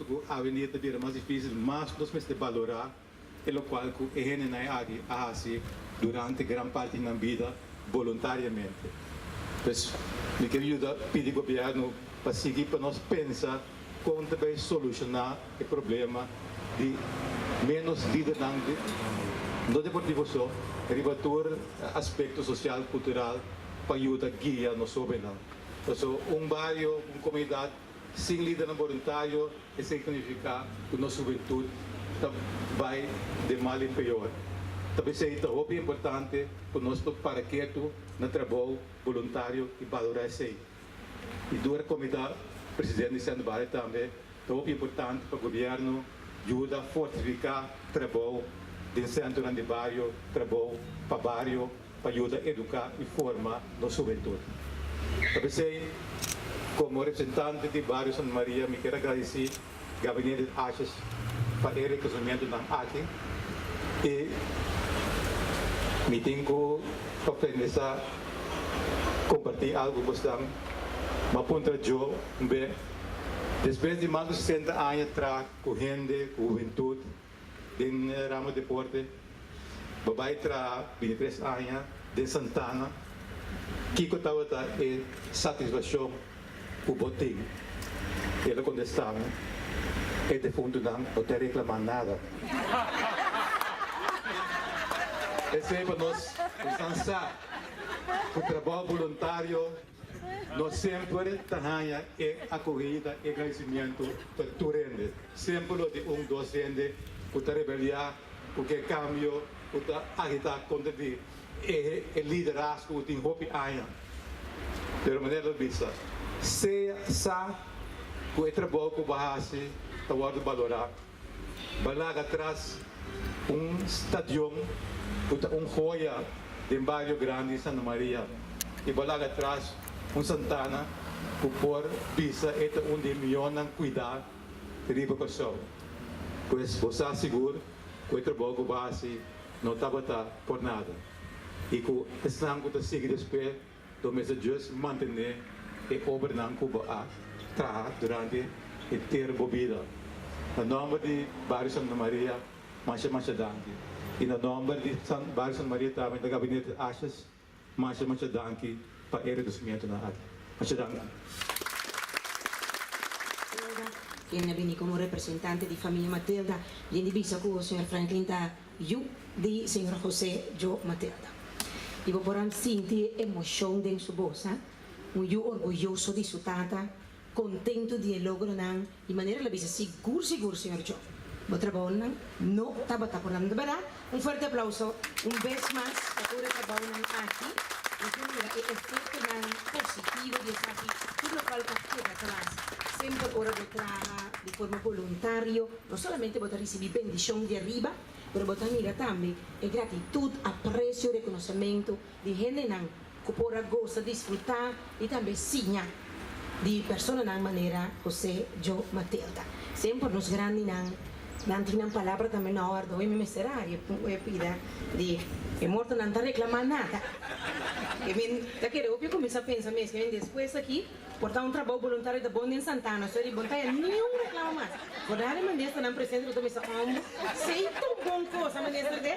ku awendia ta bira mas difísil, mas nos mester balorá e lokual ku e hendenan aki a hasi durante gran parti di nan bida boluntariamente. Pues mi kier yuda pidi gobièrnu pa sigui pa nos pensa kon ta bai solushoná e problema di ménos lidernan di no deportivo so, riba tur aspekto sosial, kultural pa yuda guia nos hóbennan. Pasobra un bario, un komunidat sin lidernan boluntario esei ta nifiká ku nos hubentut ta bai den mal en peor. Ta p'esei ta hopi importante ku nos por para ketu na trabou boluntario i balorá esei. I dor komo ta presidente di Sento Bario tambe ta hopi importante pa gobierno yuda fortifiká trabou den sentronan di bario, trabou pa bario pa yuda eduká i forma nos hubentut. Ta p'esei komo representante di Bario Santa Maria mi kier a gradisí Gabinete Asjes pa e rekonosementunan aki i mi tin ku pa finalisá kompartí algu ku bosnan. Mi a puntra Joe un be, despues di mas ku sesenta aña traha ku hende, ku hubentut den ramo deporte, bo bai traha bintitres aña den Santana, kiko tabata e satisfakshon ku bo tin? El a kontestá mi, E defuntunan no ta reklamá nada. Esei pa nos esnan sa ku trabou boluntario no semper ta haña e akohida, e gradisimentu pa tur hende. Semper lo tin un, dos hende ku ta rebeliá, ku ke kambio, ku ta agitá kontra di e liderazgo ku tin hopi aña. Pero manera lo bisa, sea sa ku e trabou ku bo hasi ta wòrdu balorá. Bo laga atras un stadion ku ta un hoya den bario grandi di Santa Maria i bo laga atras un santana ku por bisa e ta un di e mihónan kuidá riba Kòrsou. Pues bo sa sigur ku e trabou ku bo hasi no tabata por nada i ku esnan ku ta sigui despues lo mester djus mantené e obranan ku bo a traha durante henter bo bida. Na nòmber di Bario Santa Maria, masha masha danki. I na nòmber di Bario Santa Maria tambe na Gabinete Asjes, masha masha danki pa e rekonosimientonan aki. Masha danki. Matilda, ken a bini komo representante di famia Matilda, bien di bisa ku señor Franklin ta Yu di señor José Joe Matilda. I bo por a sinti e emocion den su bos, ha? Un yu orguyoso di su tata, contento di e logronan, di manera el a bisa, Sigur, sigur, señor Joe, bo trabounan no tabata por nada. Berdad? Un fuerte aplauso un bes mas pa tur e trabounan aki. Nos por mira e efectonan positivo di esaki, tur locual ta keda atras. Semper ora bo traha di forma boluntario, No solamente bo ta risibí bendishon di ariba, pero bo ta mira tambe e gratitut, apresio, rekonosementu di hendenan ku por a gosa, disfrutá i tambe siña di personanan manera José, Joe, Matilda. Semper nos grandinan, nan tin nan palabra tambe na òrde. Hoy mi mester a e pida di e mortonan ta reklamá nada. E mi ta kere hopi a kuminsá pensa mes, mi despues aki. Por ta un trabou boluntario ta bon den Santana, so di bon taya niun reclamo mas. Por dale ministernan presente cu ta mester ombo, sei ta un bon cosa minister de.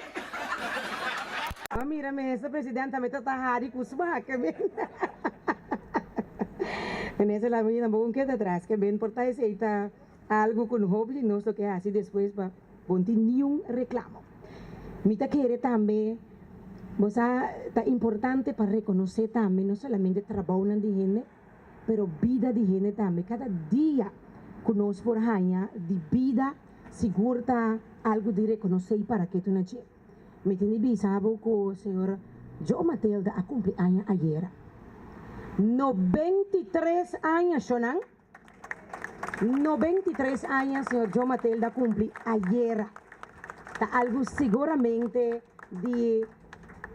A mira minister president tambe ta ta hari cu smaak ke ben. Minister la mi tampoco un keda atras ke ben por ta esey ta algo cu hopi di nos lo ke haci despues pa bon tin niun reclamo. Mi ta kere tambe bo sa ta importante pa reconoce tambe no solamente trabounan di hende pero bida di hende tambe. Cada dia cu nos por haña di bida sigur ta algo di reconoce y para ketu na dje. Mi tin di bisa bo cu señor Joe Matilda a cumpli aña ayera. 93 aña shonan. 93 aña señor Joe Matilda cumpli ayera. Ta algo siguramente di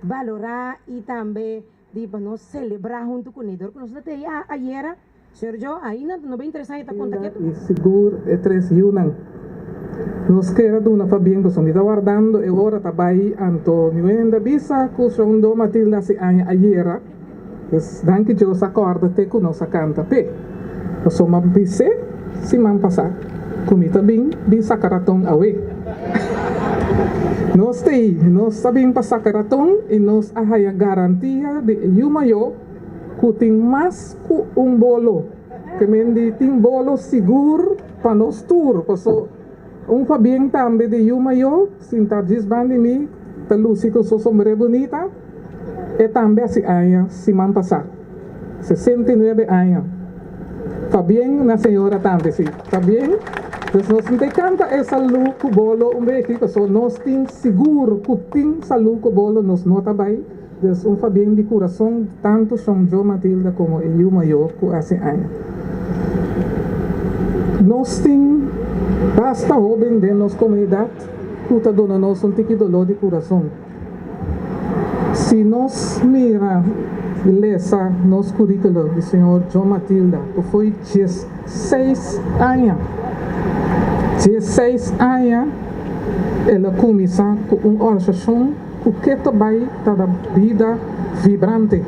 balora y tambe di pa nos celebra hunto cune. Dor cu nos ta tei ayera, señor Joe, ainda 93 aña ta conta ketu. Y sigur e tres yiunan. Nos kier a duna pabien pasobra mi ta wardando e ora ta bay anto mi wenda bisa cu Shon Do Matilda haci aña ayera. Pues danki Dios a corda te cu nos a canta p'e. Pasobra mi a bis'é siman pasa. Ku mi ta bin bin saka raton awe. Nos t'ei, nos ta bin pa saka raton i nos a haya garantia di e yu mayó ku tin mas ku un bolo. Ke men di tin bolo sigur pa nos tur, paso un pabien tambe di yu mayó sinta djis ban di mi ta lusi ku su sombré bunita, e tambe hasi aña siman pasá. 69 aña. Pabien na señora tambe si. Pabien. Dus nos no ta canta e salu cu bolo un beki paso nos tin sigur cu tin salu cu bolo nos no ta bay. Dus un pabien di curason tanto Shon Jo Matilda como e yu mayor cu haci aña. Nos tin basta hoben den nos comunidad cu ta duna nos un tiki dolor di curason. Si nos mira i lesa nos curriculo di señor John Matilda cu foi 16 aña, 16 aña el a cuminsa cu un organisacion cu ke ta bay ta da bida vibrante.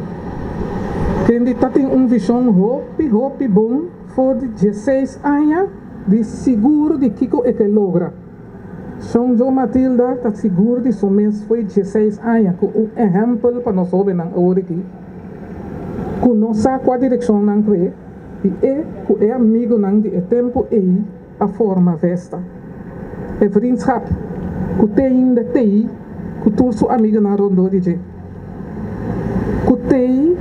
Kende ta tin un vision hopi hopi bon for di 16 aña di sigur di kico e ke logra. Shon Jo Matilda ta sigur di su mes fo'i 16 aña ku un ehèmpel pa nos hóbennan awor aki ku no sa kua direkshon nan kue i e ku e amigunan di e tempu ei a forma Vesta. E vriendschap ku te ainda t'ei ku tur su amigunan rondó di dje. Ku t'ei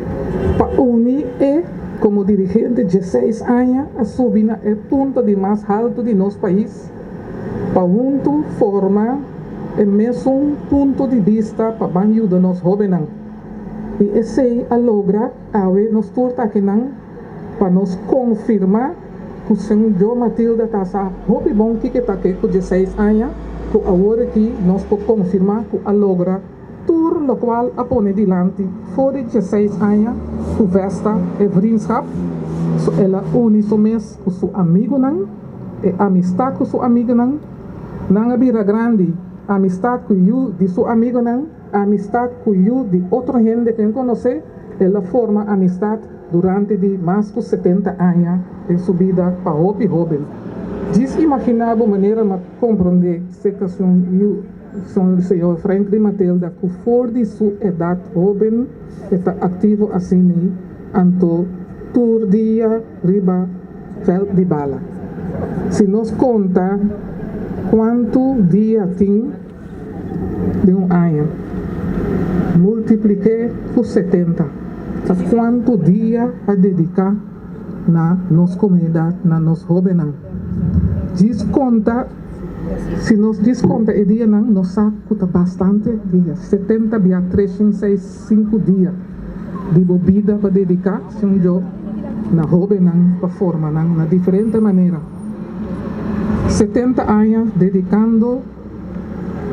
pa uni e komo dirigente 16 aña a subi na e punto di mas haltu di nos pais. Pa huntu forma e mesun punto di bista pa ban yuda nos hóbennan. I esei a logra awe nos tur ta akinan pa nos konfirmá ku Señor Matilda ta sa hopi bon kiko ta ke ku 16 aña ku awor aki nos por konfirmá ku a logra tur lokual a pone dilanti for di 16 aña ku Vesta e vriendschap. So el a uni su mes ku su amigunan, e amistat ku su amigunan, nan a bira grandi, amistat ku yu di su amigunan, amistat ku yu di otro hende ku e konosé, el a forma amistat durante di mas ku 70 aña den su bida pa hopi hóben. Djis imaginá bo manera m'a komprondé sekashon yu señor Franklin Matilda ku for di su edat hóben e ta aktivo asina anto tur dia riba vèlt di bala. Si nos konta kuantu dia tin den un aña, multiplik'é ku 70, ta kuantu dia a dediká na nos komunidat, na nos hóbennan. Djis konta, si nos djis konta e dianan, nos sa ku ta bastante dia, 70 bia 365 dia di bo bida pa dediká, segun yo, na hóbennan pa forma nan na diferente manera. 70 aña dedikando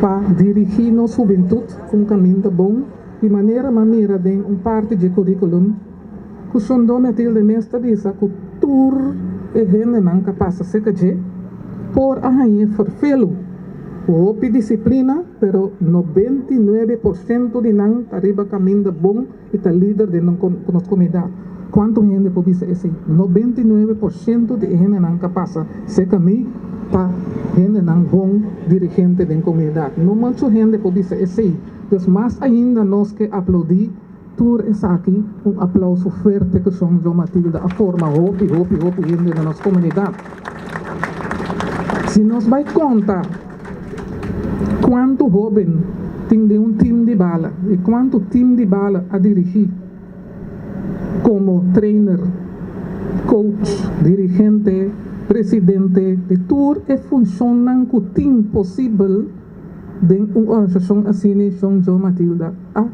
pa dirigí nos hubentut ku un kaminda bon di manera m'a mira den un parti dje curriculum ku Shondó Matilde mes ta bisa ku tur e hendenan ka pasa serka dje por a hañ'é ferfelu ku hopi disiplina, pero 99% di nan ta riba kaminda bon i ta lider den nos komunidat. Kuantu hende por bisa esei? 99% di e hendenan ka pasa serka mi ta hendenan bon dirigente den komunidat. No muchu hende por bisa esei. Dus mas ainda nos ke aplaudí tur esaki, un aplauso fuerte ku Shon Jo Matilda a forma hopi, hopi, hopi hende den nos komunidat. Si nos bai konta kuantu hóben tin den un tim di bala i kuantu tim di bala a dirigí komo trainer, coach, dirigente, presidente, di tur e funshonnan ku tin posibel den un organisashon asina, Shon Jo Matilda a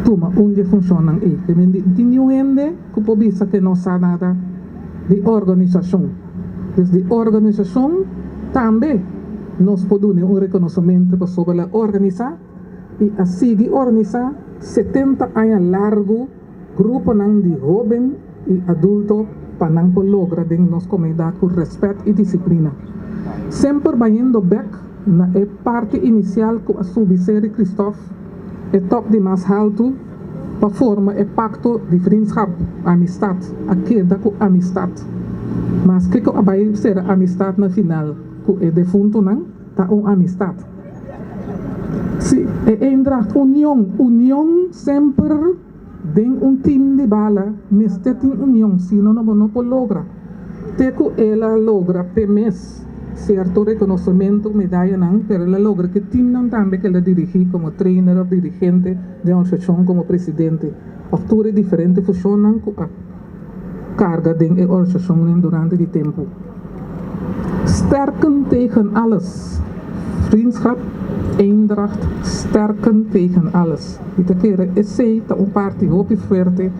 tuma un di e funshonnan ei. Te men di tin niun hende ku por bisa ke no sa nada di organisashon. Dus di organisashon tambe nos por duna un rekonosementu pasobra el a organisá i a sigui organisá 70 aña largu gruponan di hóben i adulto pa nan por logra den nos komunidat ku rèspèt i disiplina. Semper bayendo bèk na e parti inisial ku a subi Seri Kristof, e tòp di mas haltu, pa forma e pakto di vriendschap, amistat, a keda ku amistat. Maske ku a bai sera amistat na final ku e defuntunan, ta un amistat. Si, e eendracht, union, union semper den un tim di bala mester tin union, sino no bo no por logra. Te ku el a logra p'e mes sierto rekonosementu, medayanan, pero el a logra ku e timnan tambe ku el a dirigí komo trainer òf dirigente den organisashon komo presidente òf tur e diferente fushonnan ku a karga den e organisashonnan durante di tempu. Sterken tegen alles. Vriendschap, eendracht, sterken tegen alles. Mi ta kere esei ta un parti hopi fuerte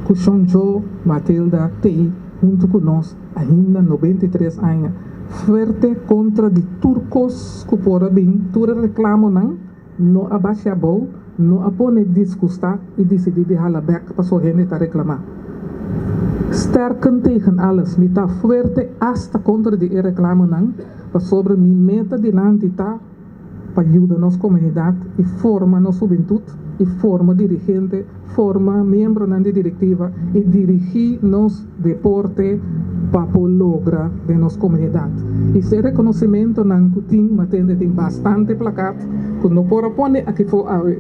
ku Shon Jo Matilda tei huntu ku nos ainda 93 aña. Fuerte kontra di tur kos ku por a bin, tur e reklamonan no a basha abou, no a pone disgustá i disidí di hala bèk paso hende ta reklamá. Sterken tegen alles, mi ta fuerte asta kontra di e reklamonan pasobra mi meta dilanti ta pa yuda nos komunidat i forma nos hubentut i forma dirigente, forma miembronan di direktiva i dirigí nos deporte pa por logra den nos komunidat. I se rekonosementonan ku tin, mi a tende tin bastante plakat ku no por a pone aki for awe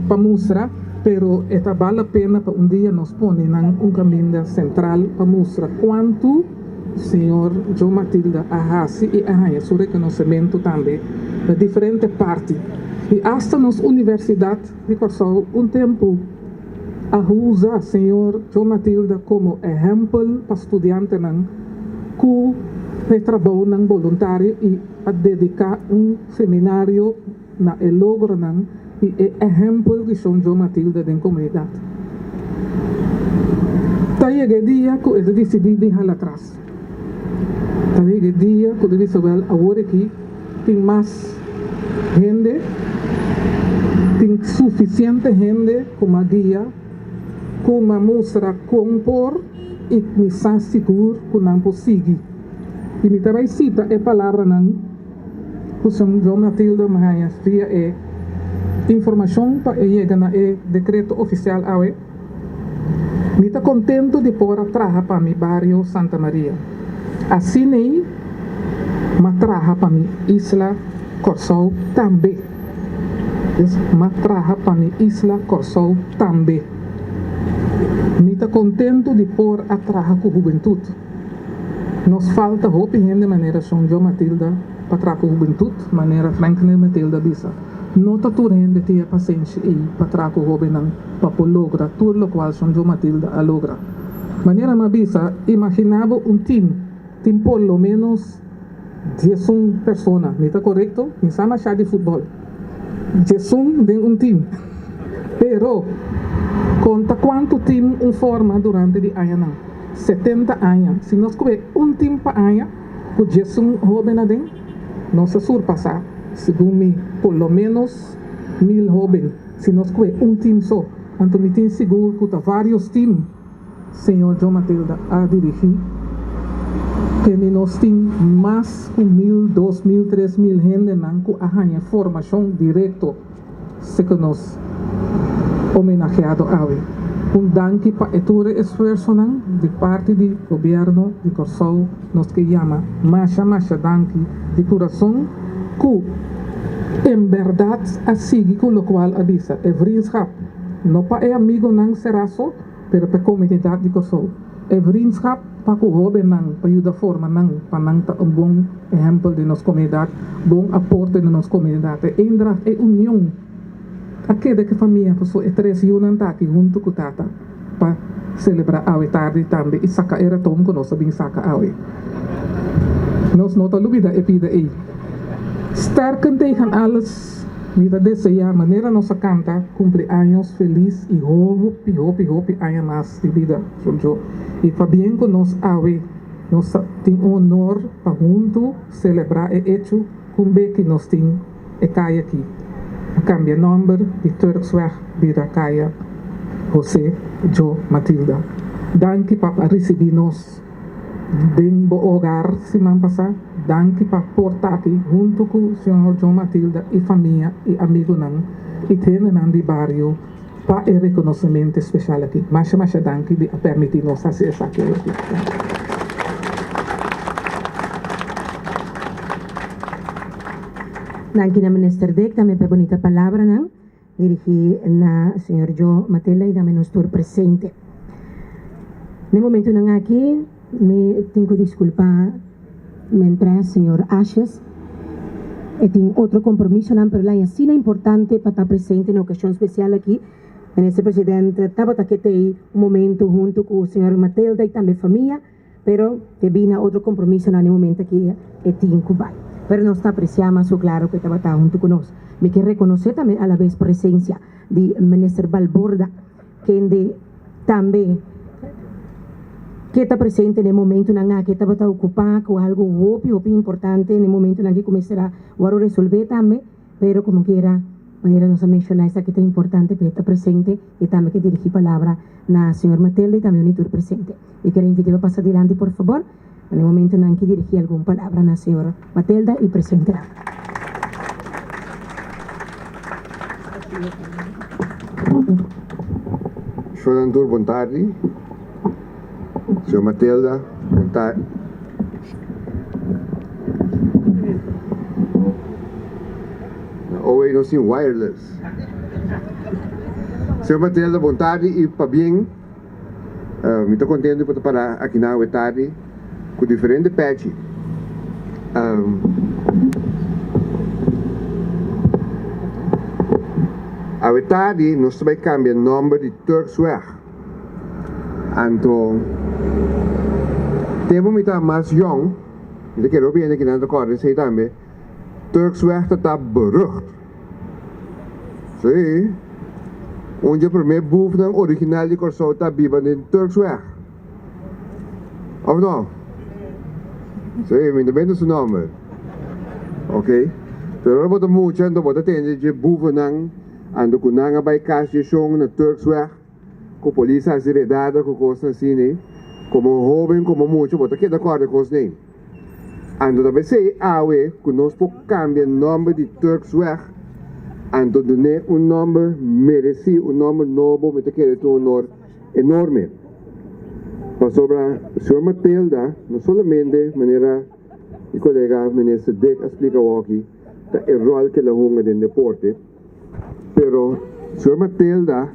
pa mustra, pero e ta bal la pena pa un dia nos pone nan un kaminda sentral pa mustra kuantu Señor Joe Matilda a hasi i a haña su rekonosementu tambe na diferente parti i asta nos Universidat di Kòrsou un tempu a usa Señor Joe Matilda komo ehèmpel pa studiantenan ku e trabounan boluntario i a dediká un seminario na e logronan i e ehèmpel di Shon Joe Matilda den komunidat. Ta yega e dia ku e ta disidí di hala atras. Ta yega e dia ku ta bisa wèl awor aki tin mas hende, tin sufisiente hende ku m'a guia, ku m'a mustra kon por i mi sa sigur ku nan por sigui. I mi ta bai sita e palabranan ku Shon Joe Matilda haña via e informashon pa e yega na e dekreto ofisial awe. Mi ta kontentu di por a traha pa mi bario Santa Maria. Asin'ei m'a traha pa mi isla Kòrsou tambe. Dus m'a traha pa mi isla Kòrsou tambe. Mi ta kontentu di por a traha ku hubentut. Nos falta hopi hende manera Shon Jo Matilda pa traha ku hubentut, manera Franklin Matilda bisa. No ta tur hende tin e pasenshi ei pa traha ku hóbennan pa por logra tur lokual Shon Jo Matilda a logra. Manera mi a bisa, imaginá bo un tim tin por lo ménos 11 persona, mi ta korekto? Mi sa mashá di futbòl. 11 den un tim. Pero, konta kuantu tim un forma durante di añanan. 70 aña. Si nos kohe un tim pa aña ku 11 hóben aden, Nos a surpasá, segun mi, por lo ménos 1000 hóben, si nos kohe un tim so. Anto mi tin sigur ku ta vários tim señor John Matilda a dirigí. Kende nos tin mas ku 1000, 2000, 3000 hendenan ku a haña formashon direkto seke nos homenageado awe. Un danki pa e tur e esfuersonan di parti di Gobierno di Kòrsou. Nos ke yama masha masha danki di kurason ku en bèrdat a sigui ku lokual a bisa e vriendschap, no pa e amigonan será so, pero pa e komunidat di Kòrsou. E vriendschap pa ku hóbennan, pa yuda forma nan, pa nan ta un bon ehèmpel den nos komunidat, bon aporte den nos komunidat. E eendracht, e union a keda ku e famia pasobra e tres yunan ta aki huntu ku tata pa selebrá awe tardi tambe i saka e raton ku nos a bin saka awe. Nos no ta lubida e pida ei. Sterken tegen alles. Mi ta deseá manera nos a kanta kumpleaños felis i hopi hopi hopi aña mas di bida, Jojo. I pabien ku nos awe nos ta tin un honor pa huntu selebrá e echu ku un beki nos tin e kaya aki. A kambia nòmber di Turksweg bira Kaya José Joe Matilda. Danki pa a risibí nos den bo hogar siman pasá. Danki pa por ta aki huntu ku señor John Matilda i famia i amigunan i hendenan di bario pa e rekonosementu speshal aki. Masha masha danki di a permití nos hasi esaki awe aki. Danki na Minister Dick tambe pa e bunita palabranan dirigi na señor Joe Matilda y tambe nos tur presente. Na e momentonan aki mi tin cu disculpa mientras señor Asjes e tin otro compromisonan pero el a asina importante pa ta presente na e ocasion special aki. Minister President tabata ke tei un momento hunto cu señor Matilda y tambe famia. Pero debí na otro kompromisonan e momento aki e tin ku bai. Pero nos ta apresiá mas ku klaro ku e tabata huntu ku nos. Mi ke rekonosé tambe alabes presensia di Minister Balborda, kende tambe ke ta presente na e momentonan aki. E tabata okupá ku algu hopi hopi importante na e momentonan aki ku mester a wòrdu resolvé tambe. Pero komo kiera, manera nos a menshoná esaki ta importante pa e ta presente i tambe ke dirigí palabra na señor Matilde i tambe uni tur presente. Mi kier a invit'é pa pasa dilanti por fabor, pa na e momentonan ke dirigí algun palabra na señor Matilda i presentenan. Shornan tur bon tardi. Señor Matilda, bon tardi. Owe nos tin wireless. Señor Matilda, bon tardi y pabien. Mi ta contento di por ta para aki na awe tardi cu diferente pechi. Awe tardi nos ta bay cambia nomber di Turksweg. Anto tempo mi ta mas yong, mi ta kere hopi hende kinan ta kòrda esei tambe, Turksweg ta ta berucht. Sí, un dje promé bufnan original di Kòrsou ta biba den Turksweg. Òf no? Sí, mi ta benta su nòmber. Ok. Pero ora bo ta mucha, anto bo ta tende dje bufnan anto ku nan a bai kas dje shon na Turksweg. Ku polis a hasi redada ku kosnan asina, komo hóben, komo mucha, bo ta keda kòrda e kosnan. Anto ta p'esei awe ku nos por kambia nòmber di Turksweg, anto dun'é un nòmber meresí, un nòmber nobo, mi ta kere ta un honor enorme. Pasobra señor Matilda no solamente, manera mi kolega minister Dick a splika awoki, ta e ròl ku el a hunga den deporte, Pero Sor Matilda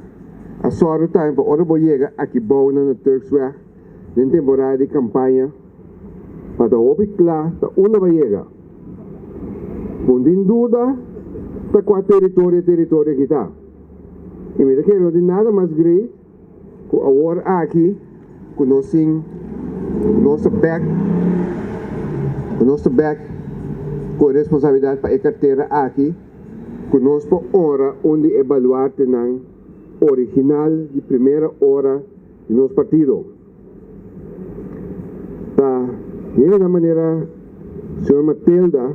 a sòru tambe pa ora bo yega aki bou na na Turksweg den temporada di kampaña pa ta hopi kla ta unda bo a yega. Bo no tin duda ta kua teritorio e teritorio aki ta. I mi ta kere no tin nada mas great ku awor aki ku nos tin nos ta bek ku nos ta bek ku e responsabilidat pa e kartera aki ku nos por honra un di e baluartenan original di primera ora di nos partido. Ta hende na manera señor Matilda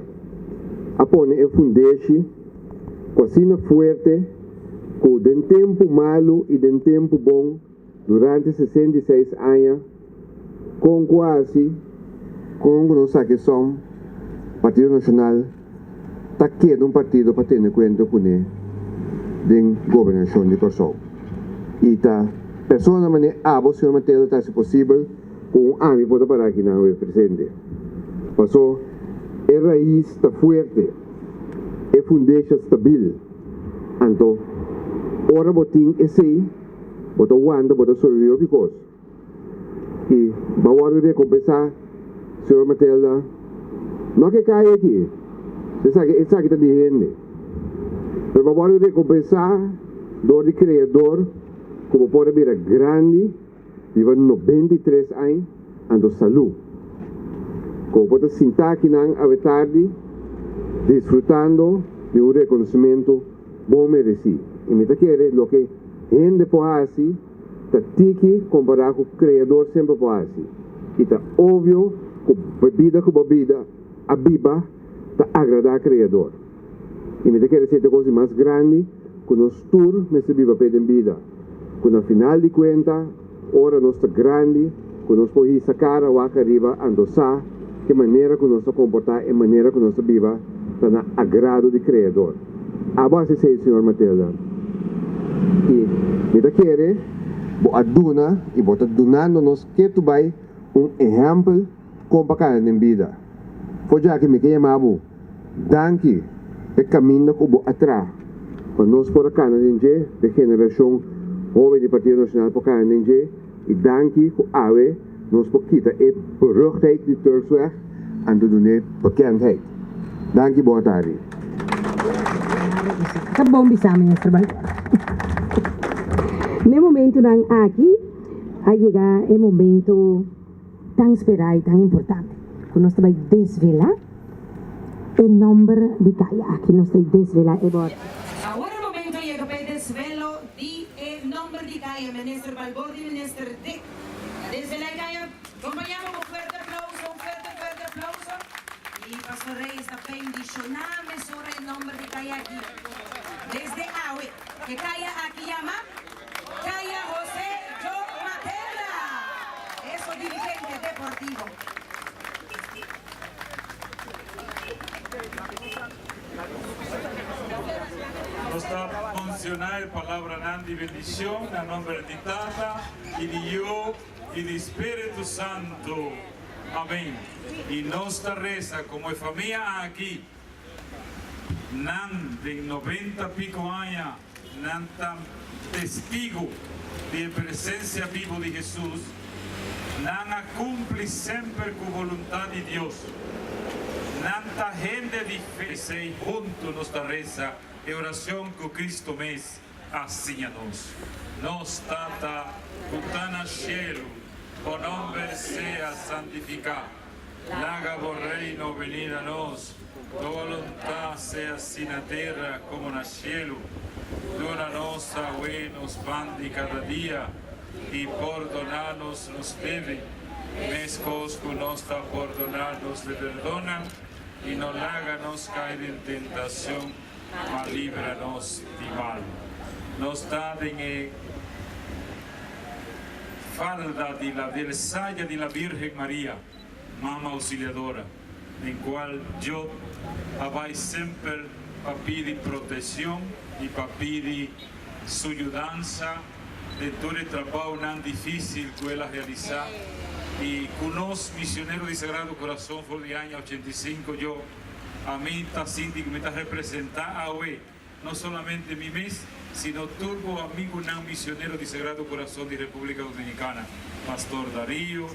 a pone e fundeshi ku asina fuerte ku den tempu malu i den tempu bon durante 66 aña kon ku hasi kon ku nos saki som Partido Nashonal ta keda un partido pa tene kuenta kuné den gobernashon di Kòrsou. I ta persona manera abo, señor Mateo, ta hasi posibel ku un ami por ta pará aki nan awe presente. Pasó e rais ta fuerte, e fundesha stabil. Anto ora bo tin esei, bo ta wanta, bo ta sobreviví hopi kos. I bo a wòrdu rekompensá, señor Matilda. No ke kai aki, esaki esaki ta di hende. Pero bo a wòrdu rekompensá dor di Kreador ku bo por a bira grandi, biba 93 aña, anto salú. Ku bo por ta sintá akinan awe tardi disfrutando di un rekonosimentu bon meresí. I mi ta kere loke hende por hasi. Ta tiki kompará ku Kreador semper por hasi. I ta obvio ku bida ku bo bida a biba ta agradá Kreador. I mi ta kere si e ta kos di mas grandi ku nos tur mester biba p'e den bida, ku na final di kuenta ora nos ta grandi ku nos por hisa kara wak ariba anto sa ke manera ku nos ta komportá e manera ku nos ta biba ta na agrado di Kreador. Abo hasi esei, señor Matilda. I mi ta kere bo a duna i bo ta dunando nos ketu bai un ehèmpel kon pa kana den bida. For djaki mi ke yama bo danki. E kaminda ku bo a traha pa nos por a kana den dje, pa e generashon hoben di Partido Nashonal por kana den dje, i danki ku awe nos por kita e beruchtheid di Turksweg anto dun'é bekendheid. Danki, bon atardi. Ta bon bisa Minister Balboa. N'e momentunan aki a yega e momento tan sperá i tan importante ku nos ta bai desvelá e nòmber di kaya aki. Nos ta desvelá e bòrchi. Awor e momento a yega pa e desvelo di e nòmber di kaya. Minister Balbordi i Minister Dick ta desvelá e kaya. Kompañá bo ku fuerte aplauso, un fuerte fuerte aplauso. I Pastor Reyes ta bendishoná mesora e nòmber di kaya aki. Desde awe e kaya aki yama Kaya José Joe Materna, eso dirigente deportivo. Nos ta menciona e palabranan di bendicion na nomber di Tata y di Yu y di Spiritu Santo. Amen. Y nos ta reza como e famia aki, nan den 90 pico aña, Nan ta testigo di e presencia bibo di Jesus. Nan a cumpli semper cu voluntad di Dios. Nan ta hende di fe. P'esey hunto nos ta reza e oracion cu Cristo mes a siña nos. Nos Tata cu ta na cielo, bo nomber sea santifica. Laga bo reino bini na nos, bo voluntad sea así na tera como na cielo. Duna nos awe nos pan di cada dia, y pordona nos nos debe, mescos cu nos ta pordona nos deberdonan, y no laga nos cay den tentacion, ma libra nos di mal. Nos ta den e falda di la del saya di la Virgen Maria, Mama Auxiliadora, den cual Job a bay semper pa pidi proteccion y pa pidi su yudansa den tur e trabaonan dificil cu el a realisa y cu nos misionero di Sagrado Corazon for di aña 85 yo ami ta sinti cu mi ta representa awe no solamente mi mes, sino tur bo amigunan misionero di Sagrado Corazon di República Dominicana, Pastor Darío,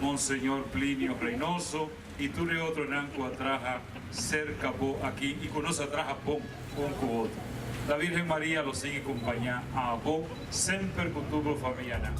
Monseñor Plinio Reynoso y tur e otronan cu a traha cerca bo aki y cu nos a traha bon un cu otro. La Virgen Maria lo sigui compaña abo semper cu tur bo famianan.